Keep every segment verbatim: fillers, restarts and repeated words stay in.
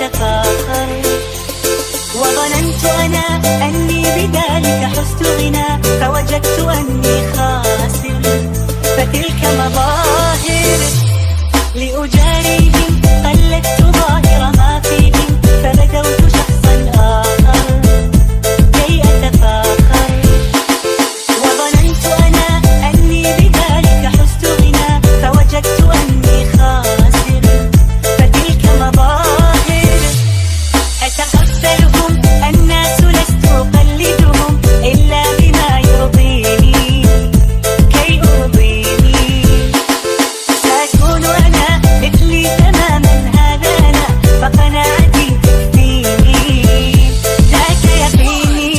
أتفاخر. وظننت أنا أني بذلك حزت غنى، فوجدت أني خاسر. فتلك مظاهر لأجاريهم، قلدت ظاهر ما فيهم، فبدوت شخصا آخر كي أتفاخر. وظننت أنا أني بذلك حزت غنى، فوجدت أني خاسر. فتلك مظاهر أتقبلهم الناس، لست أقلدهم إلا بما يرضيني كي أرضيني. سأكون أنا مثلي تماما، هذا أنا، فقناعتي تكفيني، ذاك يقيني.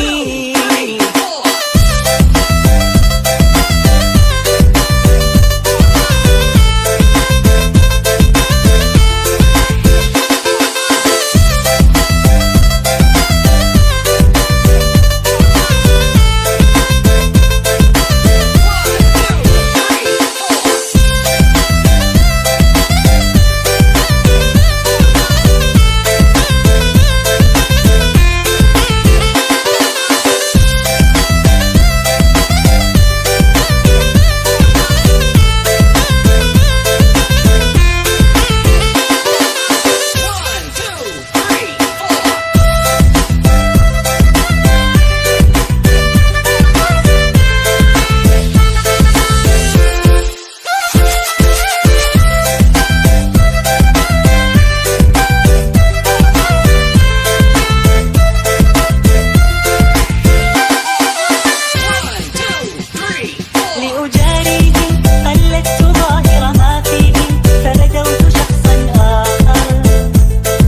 لأجاريهم قلدت ظاهر ما فيهم، فبدوت شخصا آخر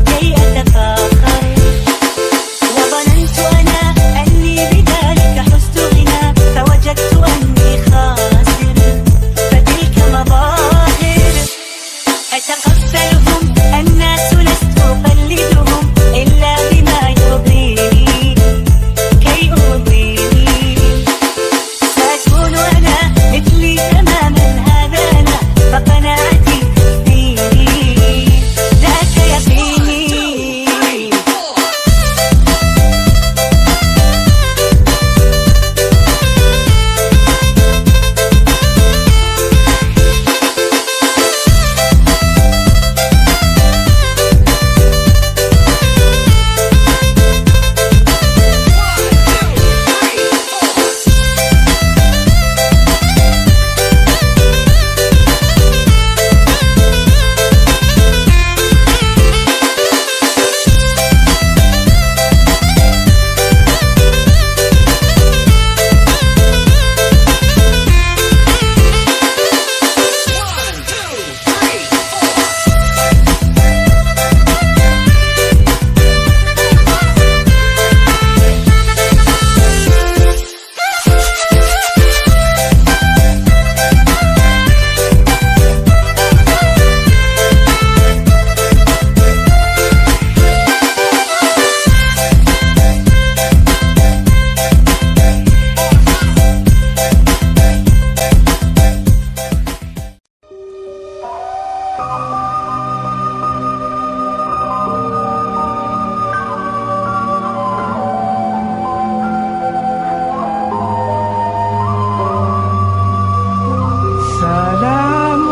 كي أتفاخر. وظننت أنا أني بذلك حزت غنى، فوجدت أني خاسر. فتلك مظاهر أتقبلهم الناس، لست أقلدهم إلا بما يرضيني كي أرضيني. سأكون أنا مثلي تماما، هذا أنا، فقناعتي فيني، ذاك يقيني.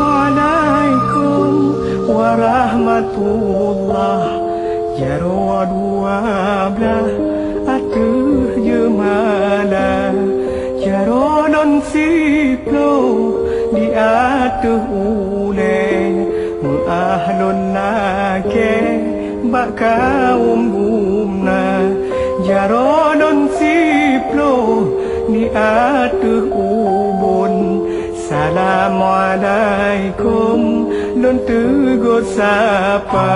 Assalamualaikum warahmatullah. Jaroe dua blaih ateueh jeumala, jaroe lôn siploh di ateueh ulée, meuáh lôn lakée bak kawöm gumna. Jaroe lôn siploh di ateueh ubon, Assalamualaikum lôn teugôt sapa.